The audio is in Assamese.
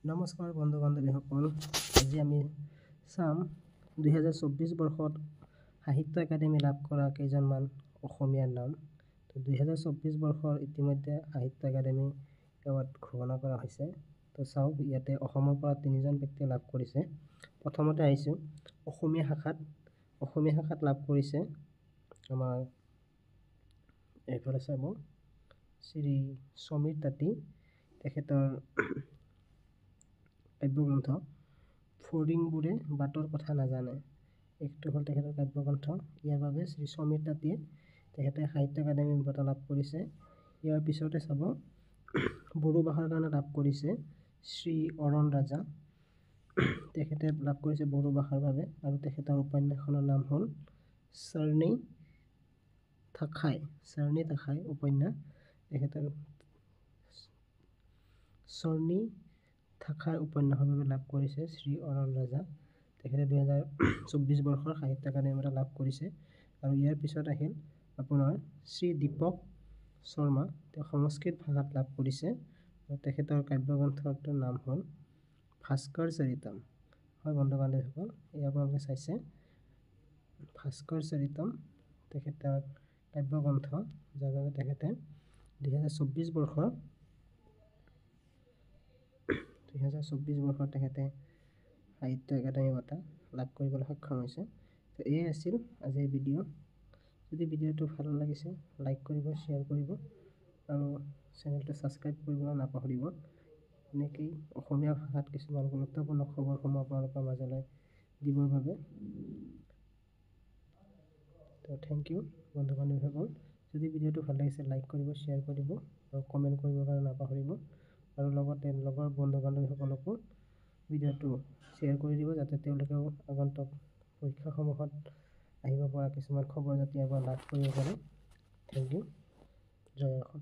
নমস্কাৰ বন্ধু বান্ধৱীসকল, আজি আমি চাম 2024 বৰ্ষত সাহিত্য একাডেমি লাভ কৰা কেইজনমান অসমীয়াৰ নাম। তো 2024 বৰ্ষৰ ইতিমধ্যে সাহিত্য একাডেমি এৱাৰ্ড ঘোষণা কৰা হৈছে। তো চাওক, ইয়াতে অসমৰ পৰা তিনিজন ব্যক্তিয়ে লাভ কৰিছে। প্ৰথমতে আহিছোঁ অসমীয়া শাখাত। অসমীয়া শাখাত লাভ কৰিছে আমাৰ, এইফালে চাব, শ্ৰী সমীৰ তাঁতী। তেখেতৰ কাব্যগ্ৰন্থ ফৰিংবোৰে বাটৰ কথা নাজানে, এইটো হ'ল তেখেতৰ কাব্যগ্ৰন্থ। ইয়াৰ বাবে শ্ৰী সমীৰ তাঁতীয়ে, তেখেতে সাহিত্য একাডেমি বঁটা লাভ কৰিছে। ইয়াৰ পিছতে চাব, বড়ো ভাষাৰ কাৰণে লাভ কৰিছে শ্ৰী অৰণ ৰাজা। তেখেতে লাভ কৰিছে বড়ো ভাষাৰ বাবে আৰু তেখেতৰ উপন্যাসখনৰ নাম হ'ল চৰ্ণি থাখাই। চৰ্ণি থাখাই উপন্যাস, তেখেতৰ চৰ্ণি থাখাই উপন্যাসৰ বাবে লাভ কৰিছে শ্ৰী অৰণ ৰাজা। তেখেতে 2024 বৰ্ষৰ সাহিত্য একাডেমি বঁটা লাভ কৰিছে। আৰু ইয়াৰ পিছত আহিল আপোনাৰ শ্ৰী দীপক শৰ্মা। তেওঁ সংস্কৃত ভাষাত লাভ কৰিছে আৰু তেখেতৰ কাব্যগ্ৰন্থটোৰ নাম হ'ল ভাস্কৰ চৰিতম। হয় বন্ধু বান্ধৱীসকল, এই আপোনালোকে চাইছে ভাস্কৰ চৰিতম তেখেতৰ কাব্যগ্ৰন্থ, যাৰ বাবে তেখেতে 2024 বৰ্ষৰ 2024 বৰ্ষত তেখেতে সাহিত্য একাডেমি বঁটা লাভ কৰিবলৈ সক্ষম হৈছে। তো এয়াই আছিল আজিৰ ভিডিঅ'। যদি ভিডিঅ'টো ভাল লাগিছে, লাইক কৰিব, শ্বেয়াৰ কৰিব আৰু চেনেলটো ছাবস্ক্ৰাইব কৰিবলৈ নাপাহৰিব। এনেকেই অসমীয়া ভাষাত কিছুমান গুৰুত্বপূৰ্ণ খবৰসমূহ আপোনালোকৰ মাজলৈ দিবৰ বাবে। তো thank U বন্ধু বান্ধৱীসকল। যদি ভিডিঅ'টো ভাল লাগিছে, লাইক কৰিব, শ্বেয়াৰ কৰিব আৰু কমেণ্ট কৰিবৰ কাৰণে নাপাহৰিব আৰু লগতে লগৰ বন্ধু বান্ধৱীসকলকো ভিডিঅ'টো শ্বেয়াৰ কৰি দিব, যাতে তেওঁলোকেও আগন্তুক পৰীক্ষাসমূহত আহিব পৰা কিছুমান খবৰ যাতে ইয়াৰ পৰা লাভ কৰিব পাৰে। Thank U, জয় অসম।